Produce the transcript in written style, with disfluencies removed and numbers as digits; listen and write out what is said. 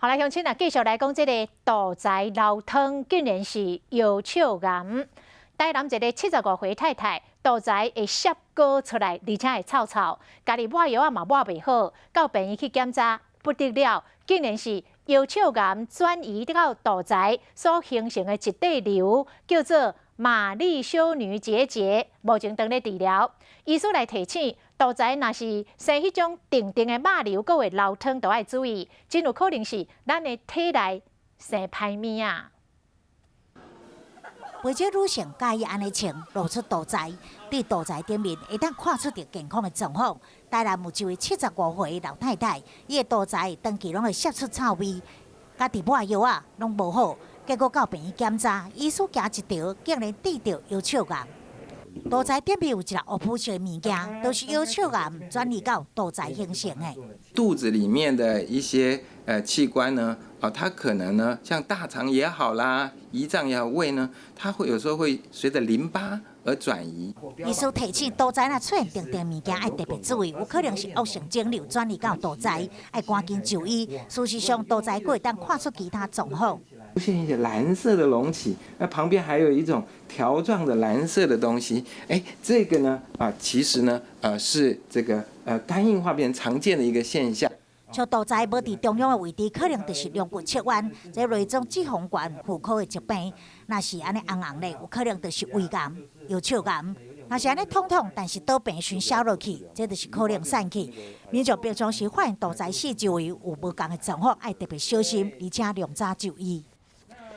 好來，鄉親啊，繼續來講這个肚臍流湯，竟然是藥笑癌。台南一个75歲太太，肚臍會澀膏出來，而且會臭臭，家己抹藥仔嘛抹袂好，到病院去檢查，不得了，竟然是藥笑癌轉移到肚臍所形成的一塊瘤，叫做瑪麗修女結節，目前當咧治療。醫師來提醒，肚臍若是生彼種定定的肉瘤，閣會流湯，都愛注意，真有可能是咱的體內生歹物仔。袂少女性佮意按呢穿，露出肚臍，佇肚臍頂面會當看出著健康的狀況。台南有一位75歲老太太，伊的肚臍長期攏會釋出臭味，家己抹藥仔攏無好，結果到病院檢查，醫師驚一趒，竟然診著藥笑癌。肚臍頂面有一粒烏膚色的物件，就是藥笑癌轉移到肚臍形成的。肚子裡面的一些器官呢，啊，它可能呢，像大腸也好啦，胰臟也好，胃呢，它會有時候會隨著淋巴而轉移。醫師提醒，肚臍若出現定定物件，愛特別注意，有可能是惡性腫瘤轉移到肚臍，愛趕緊就醫。事實上，肚臍閣會當看出其他狀況。出現一些藍色的隆起，那旁邊還有一種條狀的藍色的東西，哎，這個呢，啊，其實呢，是這個肝硬化變常見的一個現象。像肚臍無佇中央的位置，可能就是龍骨切彎，這類種脂肪肝婦科的疾病。若是按呢紅紅的，有可能就是胃癌、藥笑癌。若是按呢痛痛，但是倒病時消落去，這就是可能散去。民眾平常時發現肚臍四周圍有無仝的狀況，愛特別小心，而且量早就醫。